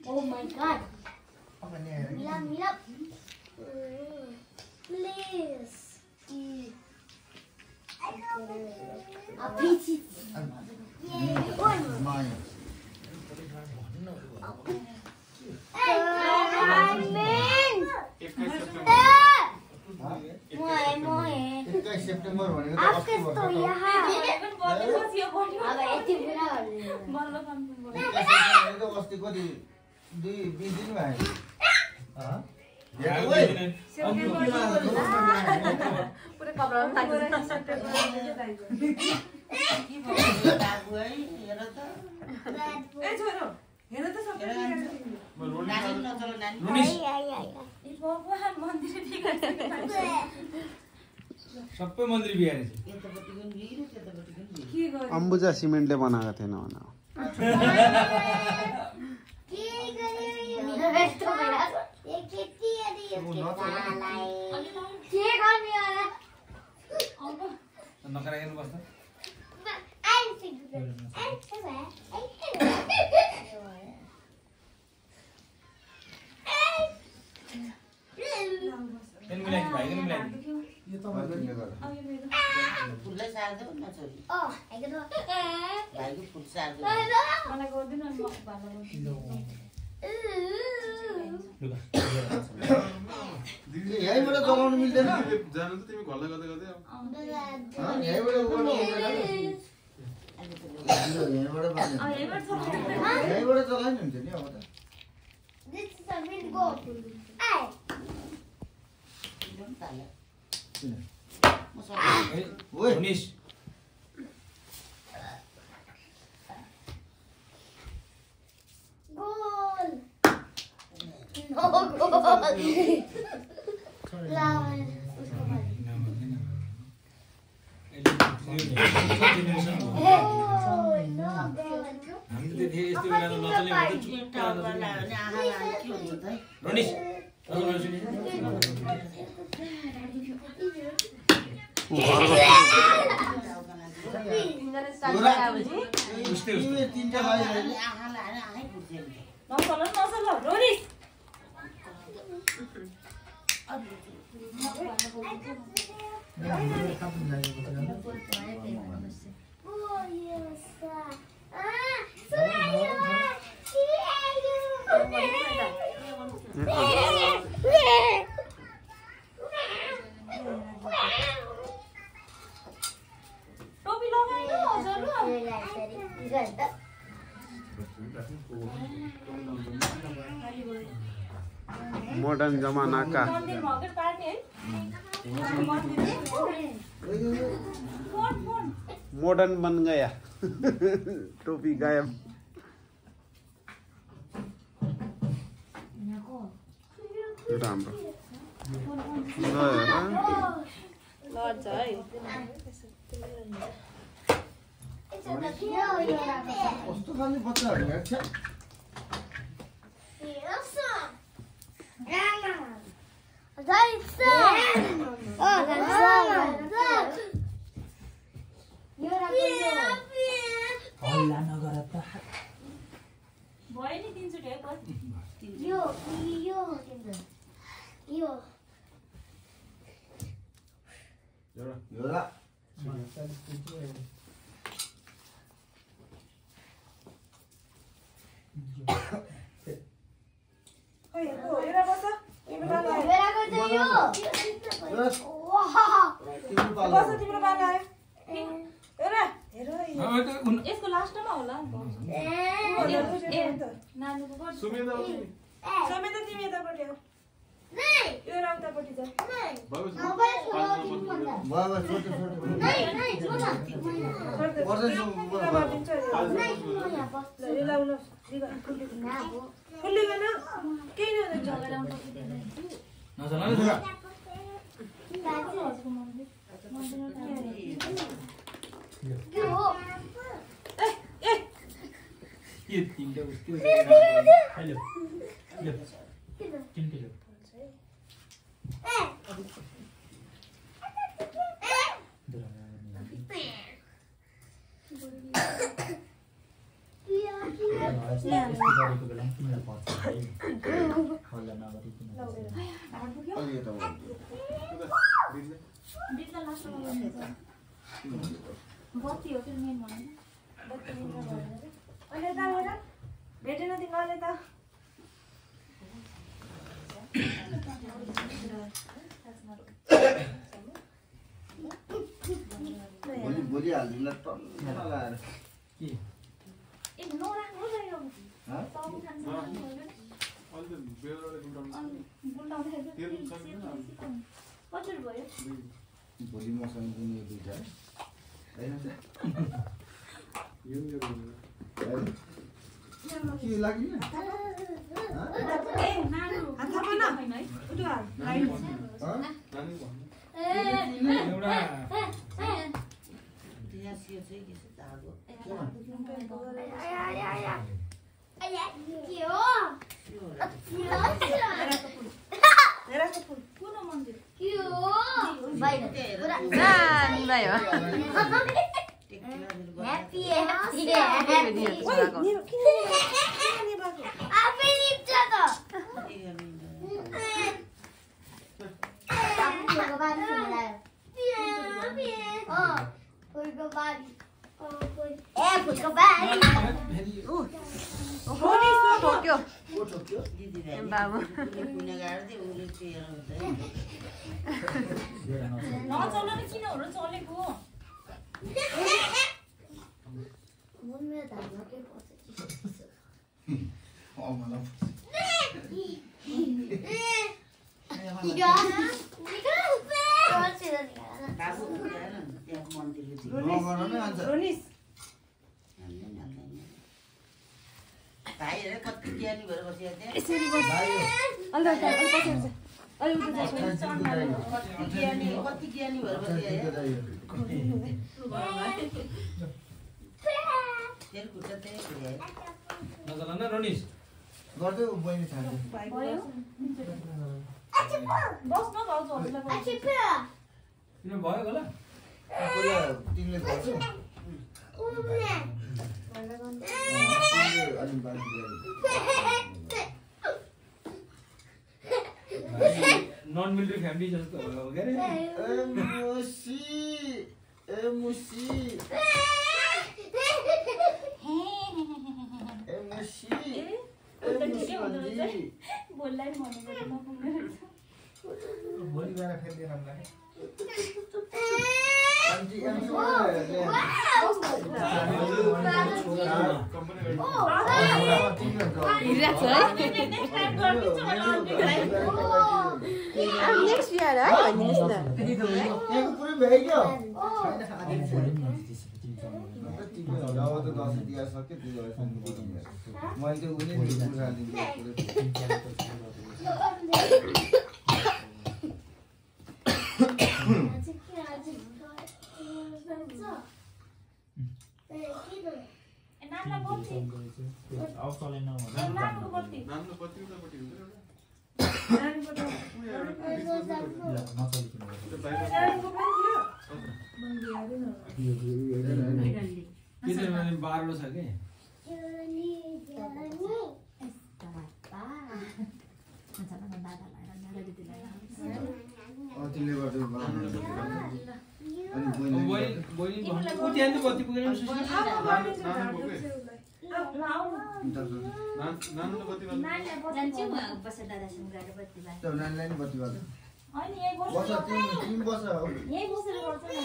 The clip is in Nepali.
Oh my god. Mila. Please. September भनेको त अस्ति कति 2-20 दिन भयो पुरै कपडा सबै मन्दिर बिहारी अम्बुजा सिमेन्टले बनाएको थिएन भन नकराइकन बस्छ फुललाई सार्दै न छोरी भाइको फुल सार्दै मलाई गर्दिन नि म भाला दिदीले यहीँबाट जलाउनु मिल्दैन जानु त तिमी घल्ला गर्दै गर्दै यहीँबाट गर्नु मिल्दैन यहीँबाट चलाइन हुन्छ नि अब त This is a real goal. Hey. ओए उनिस Goal. No goal. Flower. हामीले देखे यस्तो बेला नचल्ने भने चुट्टा रनिस तीनटा भयो Oh yes. टोपी लगाइनु हजुर मोडर्न जमाना का मन्दिरमा अगाडि पार्ने है मॉडर्न बन गया टोपी गायब राम्रो लड्छ है कस्तो खाले बच्चाहरु हेर्छ हल्ला नगर त भयो नि 3 चोटि है बस योला यसको लास्टमा होला नानीको गर्छ सुमेदा समेत तिमी यतापट्टि हो यो राउतापट्टि जा बाबा छोटो के तिनटा उस्तो हेलो तिनटा अलि यता भयो। बत्ती हो त्यो मेन भन्नु बत्ती बिना भएन अहिले त एउटा भेटेन तिमीले त भोलि हालिदिउँला टन्न लगाएर। ए नराम्रो रहेछ हाँ? पाउनु खान्छ अहिले बेलुकाले गुन्डाउनु बुल्टाउँदाखेरि कति भयो भोलि मसँग पनि यो दुईटा होइन त? के लाग्यो? ए नानु हात थापेन है उठ्यो लाइन एउटा कुन मन्दिर नचल्नु नि किन हुनु चलेको रोनिस कति ज्ञानी भएर बसिया थिएँ यसरी बस अलि उता अलि पछि अलि उता कति ज्ञानी भएर बसिया तेल खुट्टा त्यही नचला न रोनिस गर्दै बहिनी छ भयो बस्न भाउजू हजुरलाई किन भयो होला पहिला तिमीले गर्छौ अलि बाँकी नन मिलिट्री फ्यामिली जस्तो हो के रे बोल्दै भनेको नपुग्ने रहेछ भोलि गएर फेरि हामीलाई नेक्स्ट इयर है भनिदिनुस् बाह्र छ के बत्ती पुगेन नानीलाई नि बत्ती गर्छ होइन यही बस तिमी बस यही बसेर गर्छ नि